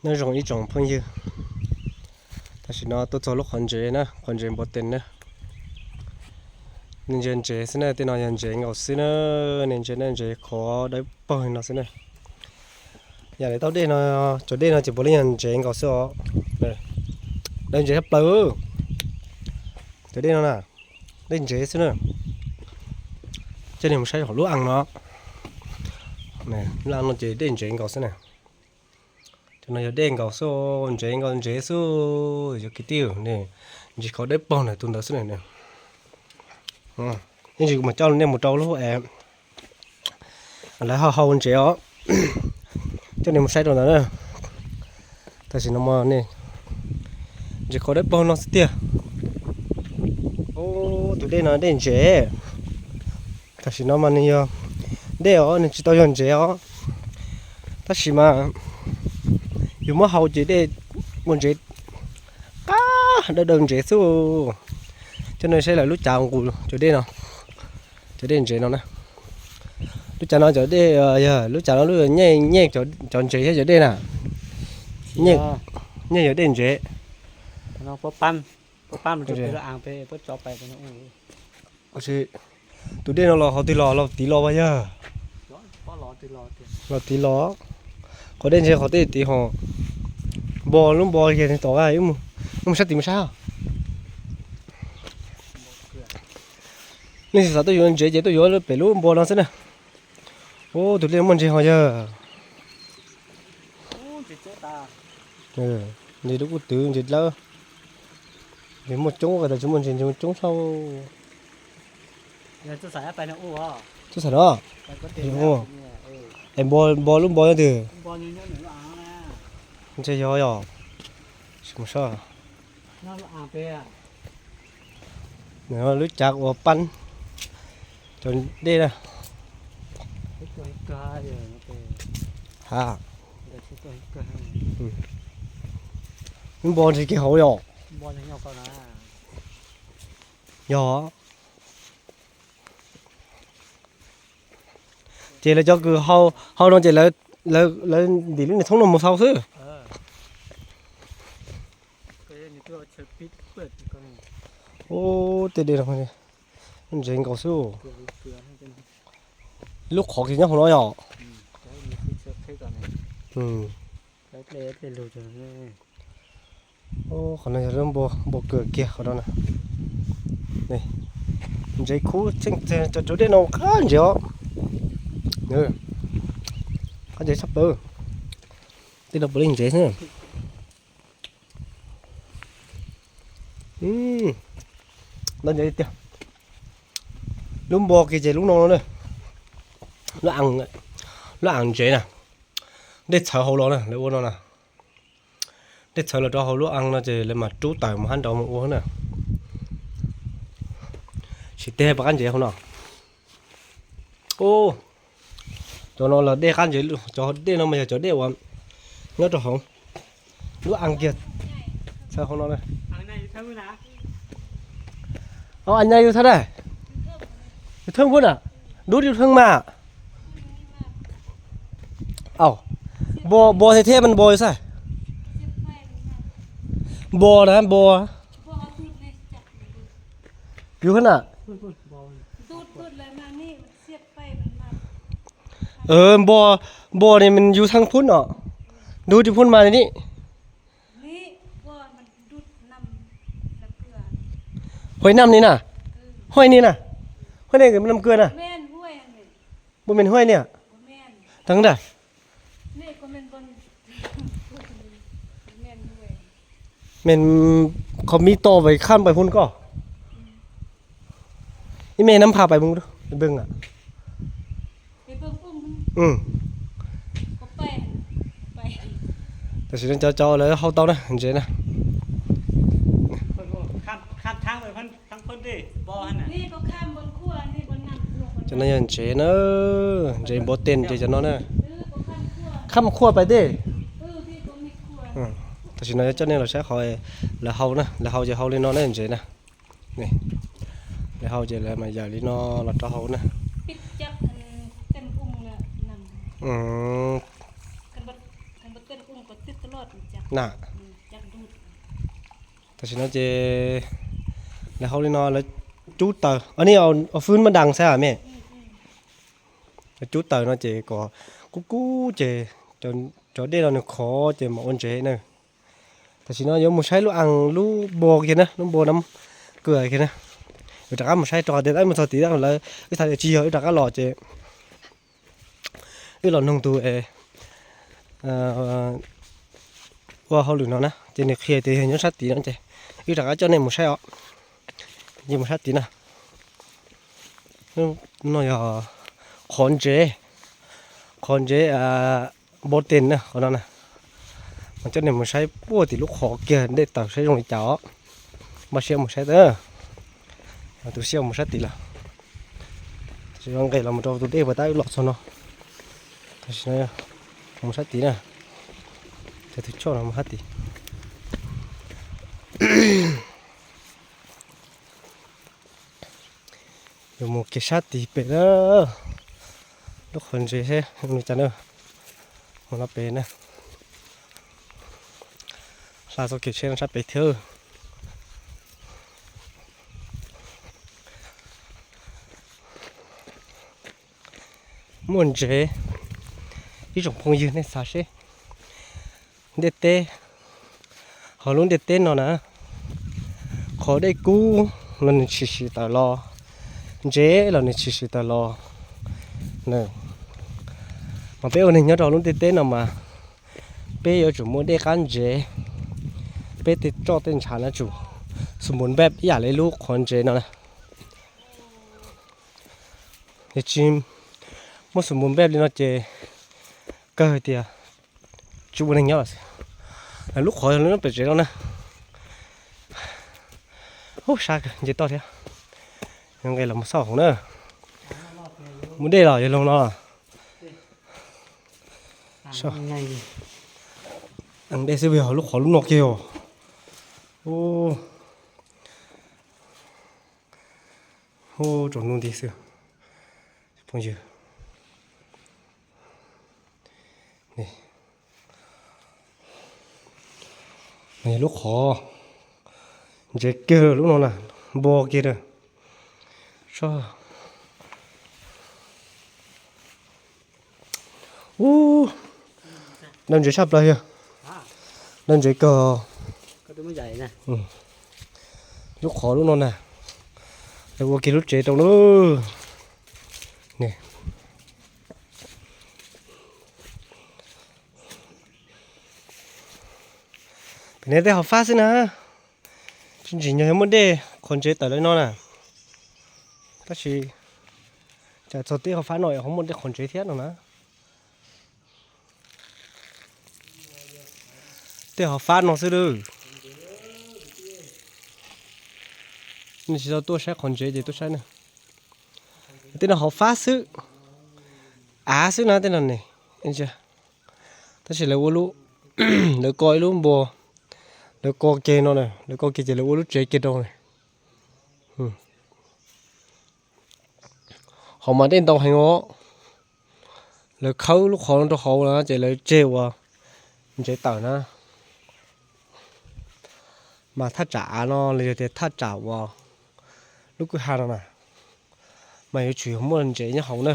Nyob zoo ib tsoom phooj ywg, tam sim no tuaj txog lub qhov ntsev na, qhov ntsev npua tes na. Nej ntsia ntsev xwb na, tej no yog ntsev nkaus xwb na. Nej ntsia na, ntsev qhov dawb paug li no xwb na. Yam li tau dej no, cov dej no ces puav leej yog ntsev nkaus xwb os. Dawb ntsev tshaj plaws. Cov dej no na, dej ntsev xwb na. Coj nej mus saib hauv lub a no. Lub a no ces dej ntsev nkaus xwb na. Cov no yog dej nkaus xwb, ntsev nkaus ntsev xwb. Cov kwv tij, ntsev qhov dawb paug ntawm tus ntawd xwb na. Ib ntsis kuv mam coj nej mus rau lub es lawv hau hau ntsev os. Coj nej mus saib rau ntawd na. Tam sim no mas ntsev qhov dawb paug no xwb tiag. Tus dej no dej ntsev. Tam sim no mas nws yog dej os, nws tsis tau yog ntsev os. Tab sis mas yus muab hau ces dej ua ntsev qab dawb dawb ntsev xwb. Coj nej saib lawv lub cav nqus cov dej no, cov dej ntsev no na. Lub cav no cov dej, yog lub cav no lub nyej, nyej cov ntsev thiab cov dej na. Nyej yog dej ntsev. Tus dej no los qhov twg los, los tid los mas yog? Los tid los. Qhov dej ntsev qhov tej tid ho. Npo, lub npo kiag tod, wb mus sab tid mus saib. Nej tsis xav tuaj yuav ntsev ces tuaj yuav pem lub npo no xwb na. Ub, tus dej muaj ntsev ho yog. Ntsev lub kuj twv ntsev dlawb. Ntsev muaj coob, tas tsis muaj ntsev, ntsev muaj coob saib. Tub xav no. Es npo, npo lub npo nyob twg? Ntshe yog yog. Mus saib. Lub cav ua pab cov dej na. Ha, lub npo ntshe kiag hauv yog. Yog. Ces lawv cov kws hau no ces lawv ntim lub niag thoob no mus xau xwb. Ub, tej dej no ntsev nkaus xwb. Lub qhov kiag nyob hauv no yog. Qhov no yog lub npo, npo kawg kiag qhov no na. Ntsev kub tseej txag, cov dej no qab ntsev os. Qab ntsev tshaj plaws. Tej no puav leej ntsev xwb. Ntsev tiag. Lub npo kiag ces lub no na. Lub, lub a ntsev na. Dej txhawv hauv los na, lawv ua no na. Dej txhawv los rau hauv lub a no ces lawv mam rub tawm mus hab nraud mus ua na. Sim teg pom qab ntsev hauv no. Ub, cov no los dej qab ntsev, cov dej no mas yog cov dej uas nyob rau hauv lub a kiag. Txhawv hauv no. Aws, yus thaj dab, yus thaj phub na, dub yus thaj mas. Aws, npo, npo thiab thiab mas npo yus xwb. Npo na, npo. Yus thaj na. Npo, npo ne yus thaj phub no, dub yus phub mas ne. Huaj nam ni na, huaj ni na, huaj ni nam kws na. Puas men huaj ni? Tag nrho. Men qhov me to pais kham pais phun koj. Ib me nab pha pais phun, peb a. Tam sim no cov, cov lawv hau tau na, ntsev na. Cov no yog ntsev na, ntsev npua tes ntsev cov no na. Kham khuaj pais tej. Tam sim no coj nej los saib qhov lawv hau na, lawv hau ces hau li no na ntsev na. Lawv hau ces lawv mas yawm li no los rau hauv na. Na, tam sim no ces lawv hau li no lawv cub taws, o nej, o fwb maj das xwb me. Lawv cub taws no ces kom kub kub ces cov dej no nws khov ces mam ua ntsev na. Tam sim no yuav mus saib lub a lub npua kiag na, lub npua nab kws kiag na. Yuav rov qab mus saib rau qhov tias tab mus txog tid lawv wb thaum tsis yog wb rov qab los ces wb los noog tus ua hauj lwm no na ces nws qhia tias yog nyob sab tid no ces wb rov qab coj nej mus saib os. Yeej mus sab tid na. No yog qhov ntsev, qhov ntsev npua tes na qhov no na. Mas coj nej mus saib puag tim lub qhov kiag dej tawm saib zoo li cas os. Npaj siab mus saib tau. Tus siab mus sab tid lawm. Tam sim no nqes los mus rau tus dej puas tab wb los txog no. Tam sim no mus sab tid na. Cov tus choj no mus sab tid. Yuav mus kev sab tid pem na. Lub qhov ntsev seb li cas na. Mus no pem na. Hla txoj kev tsheb no sab pem thiab. Muaj ntsev, ib tsoom phooj ywg nej xav seb ntiaj teb, hauv lub ntiaj teb no na, qhov dej kub los nws tshwm sim tawm los, ntsev los nws tshwm sim tawm los na. Mas peb ua neeg nyob rau lub ntiaj teb no mas peb yuav tsum muaj dej qab ntsev, peb tej roj tej ntshav no tsum xu npum npej ib yam li lub qhov ntsev no na. Yog tsis muaj xu npum npej li no ces kawg tias tsis ua neeg nyob lawm xwb. Lub qhov yog lub nyob pem tsev no na. Ub, sab kawg nce toj thiab. Nqes los mus xauj hauv na. Mus dej los yog loo no. Dej xwb, yog lub qhov lub no kiag os. Hu, tsaus ntuj nti xwb phooj ywg. Lub qhov ntsev kiag lub no na, npua kiag na. Ub, dawb ntsev tshaj plaws yog, dawb ntsev kawg. Lub qhov lub no na, lawv ua kiag lub tsev rau lub. Pem no tej hauv fab xwb na, tsis ntsim nyog yog muaj dej qhov ntsev tawm li no na. Tab sis cas txog tej hauv fab no ho muaj dej qhov ntsev thiab no na. Tej hauv fab no xwb lawm. Nej tsis tau tuaj saib qhov ntsev ces tuaj saib na. Tej no hauv fab xwb, av xwb na tej no ne. Tab sis lawv ua lub, lawv ko ib lub npua, lawv ko kiag no, lawv ko kiag ces lawv ua lub tsev kiag rau na. Hauv mas dej ntau heev os. Lawv khawb lub qhov no rau hauv na ces lawv tseg ua ntsev tawm na. Mas thaj tsam av no los yog tias thaj tsam uas lub kwj ha no na, mas yuav tsum yog muaj ntsev nyob hauv na.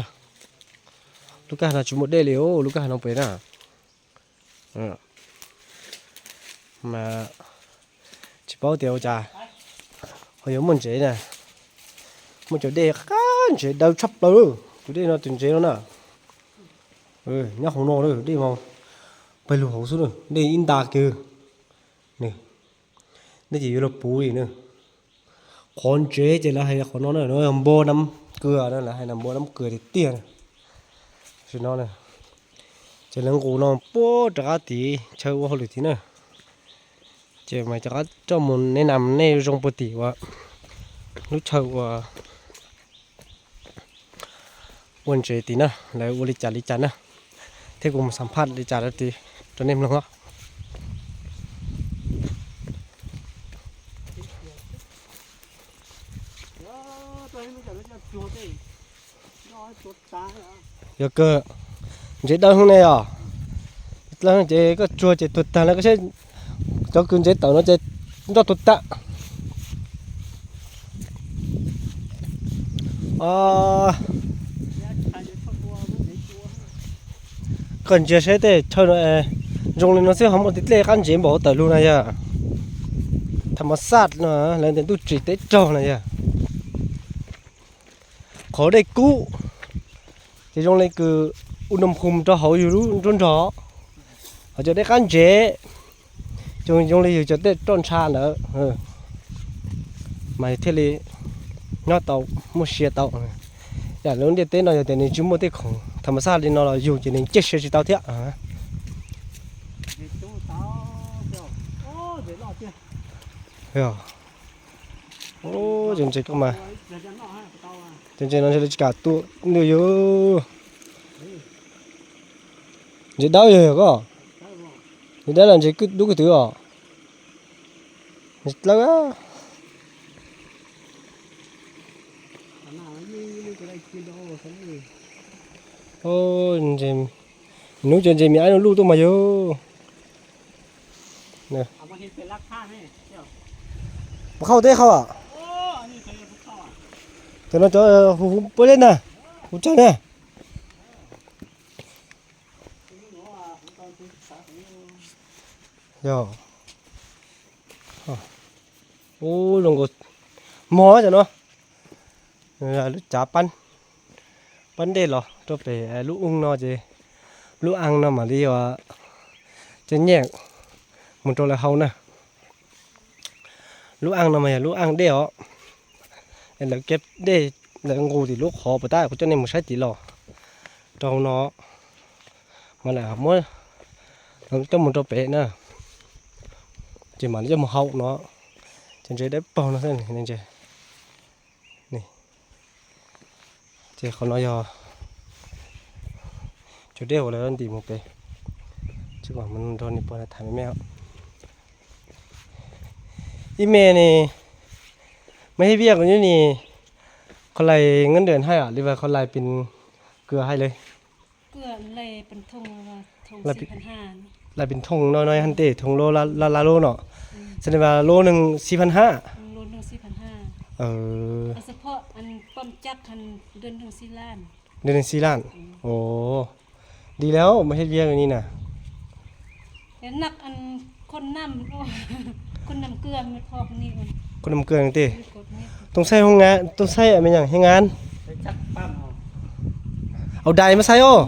Lub kwj ha no tsis muaj dej li os, lub kwj ha no pem na. Mas tsis paub tias ua cas ho yuav muaj ntsev na. Muaj cov dej qab ntsev dawb tshaj plaws. Tus dej no tus ntsev no na, nyob hauv no dej mas pawg lug hauv xwb, dej ib nta kiag. Nej ces yuav luag puv li na. Qhov ntsev ces lawv hais qhov no na, no yog npua nab kws na, lawv hais npua nab kws tiag tiag na. Tam sim no ces lawv nqus no puag rov qab tid chaw ua hauj lwm tid na. Ces mas rov qab coj mus neb nam nej zoo puag tim uas lub chaw uas ua ntsev tid na, lawv ua li cas li cas na, thiab kuv mus xam phaj li cas rau tid rau nej mloog os. Yog kawg, ntsev dawb heev ne os. Ces koj tsuag ces tuag tag no, koj saib cov kws ntsev tawm no ces nroj tuag tag. Koj ntsia saib tej chaw no, zoo li no xwb ho muaj tej dlej qab ntsev npaum tawm lug na yog. Tham mas xaj no, lawv tias ntuj tsim teb raug na yog. Qhov dej kub ces zoo li kws u num hum rau hauv yus lub nruab nrog, ho cov dej qab ntsev ces zoo li yus cov dej roj ntsha ntawd mas thiaj li nyob tau, muaj sia tau. Yam lub ntiaj teb no yog tias nws tsis muaj tej khoom tham mas xaj li no los yus ces nws ciaj sia tsis tau thiab. Cov ntses koj mas, cov ntses no ntshe lawv tsis kam tua nws yog. Ntses dawb yog koj, ntses dawb los ntses dub koj twv os. Ntses dawb. Ntses, hnub cov ntses me aib no luj tuaj mas yog. Puas qhau teb qhau? Cov no cov hu hu puab leb na, hu tsawg na. Yog, ub, zoo nkaus mog cov no. Lub cav pab, pab dej los rau pem lub ub no ces lub aa no mam li cov nyiaj mus rau lawv hau na. Lub aa no mas yog lub aa dej os. Lawv kiag dej, lawv nqus tim lub qhov puas tab, kuv coj nej mus saib tim los rau no. Mas lawv muab coj mus rau pem na, ces mam li coj mus hau no. Ces ntses dawb paug no xwb. Ces qhov no yog cov dej uas lawv ntim mus pem. Tsis pom mus nrog nws puag tham me me. Ib me ne, mas hib viaj kuv nyob ne, qhov lais ngab ntawm hais li vas qhov lais pin kws hais li. Lais pin thooj no no yog ntej thooj lub la lub no, xws li vas lub neeg xib phav hab. Dua neeg xib laj. Dim li mas hib viaj li na. Kuv nam kws tej tooj xaib, tooj xaib me nyam heev nab. Au dais mas xaib os.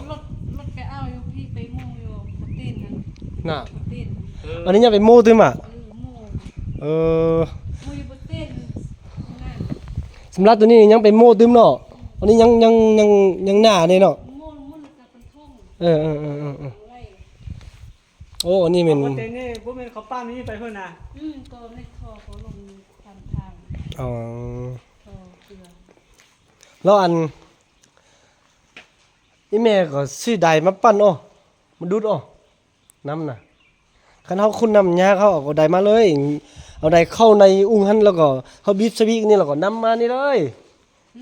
Os, neb nyob pem mub twb mas. Xam lab tus ne nyob pem mub twb no. Os, neb nyob na ne no. Os, neb me los ib me kom xib dais mas paj os, mas dub os, nab na. Qhov hauv khub nam nyab hauv au dais mas lawm, au dais khauj na ub hab los kom hauv bib xab bib ne los kom nab mas ne lawm.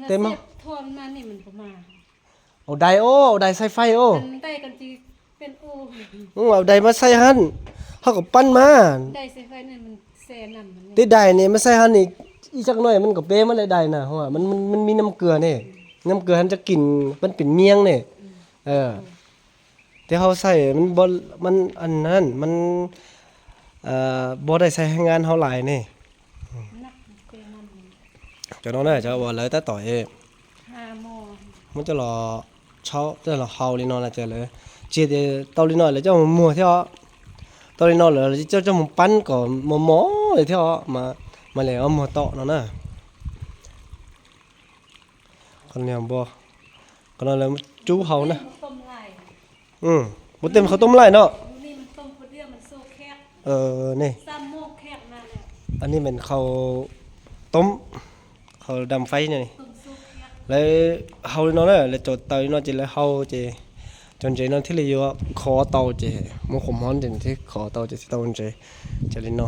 Tej mas au dais os, au dais xaib faib os. Au dais mas xaib hab, hab kom paj mas. Tej dais ne mas xaib hab ne, ib tsab no mas kom peb mas le dais na, mas me nam kws ne, nam kws hab cov kim paj pem miab ne. Tej hauv xaib mas, mas dais xaib heev nab hauv lais ne. Cov no na cov uas lawv tab tom muab coj los tshauv coj los hau li no na, ces lawv tsis tias tau li no lawv coj mus muag thiab os. Tau li no lawv coj coj mus pab kom mos mos li thiab os, mas lawv muag tom no na. Qhov no lawv rub hau na. Mus tej qhov tooj mlaij no. Ne, ne qhov tooj, qhov dam faib no ne. Lawv hau li no na, lawv cov taws li no ces lawv hau ces cov ntses no thiaj li yuav khov tau ces muab qhuav hmoov ces thiaj khov tau ces thiaj tau ntses. Ces li no.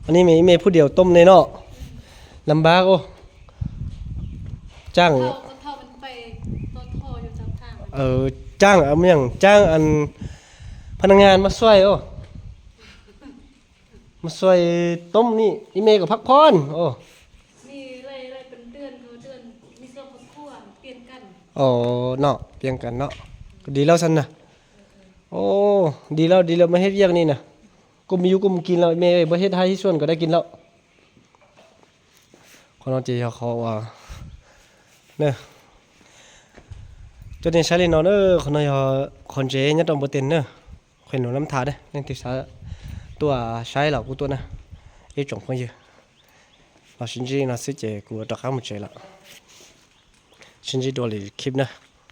Os, ne me me phub diaum tooj ne no. Lam npab os. Caaj, caaj, caaj, caaj, พนักงานมาช่วย โอ้ มาช่วยต้มนี่ อีเมย์ก็พักผ่อน โอ้ อ๋อ เนาะ เปลี่ยนกันเนาะ ก็ดีแล้วซั้นนะ โอ้ ดีแล้ว ดีแล้ว มาเฮ็ดเวียกนี่นะ ก็มีอยู่ก็มีกินแล้ว แม่เอ้ย บ่เฮ็ดไร่เฮ็ดสวนก็ได้กินแล้ว Qhov no ces yog qhov uas, na, coj nej saib li no na, qhov no yog qhov ntsev nyob rau npua teg na. Qhia nws lab tha ne, leej twg xav tuaj saib los kuj tuaj na, ib tsoom phooj ywg. Los sib ntsib no xwb ces kuv rov qab mus tsev lawm. Sib ntsib dua lwm clip na.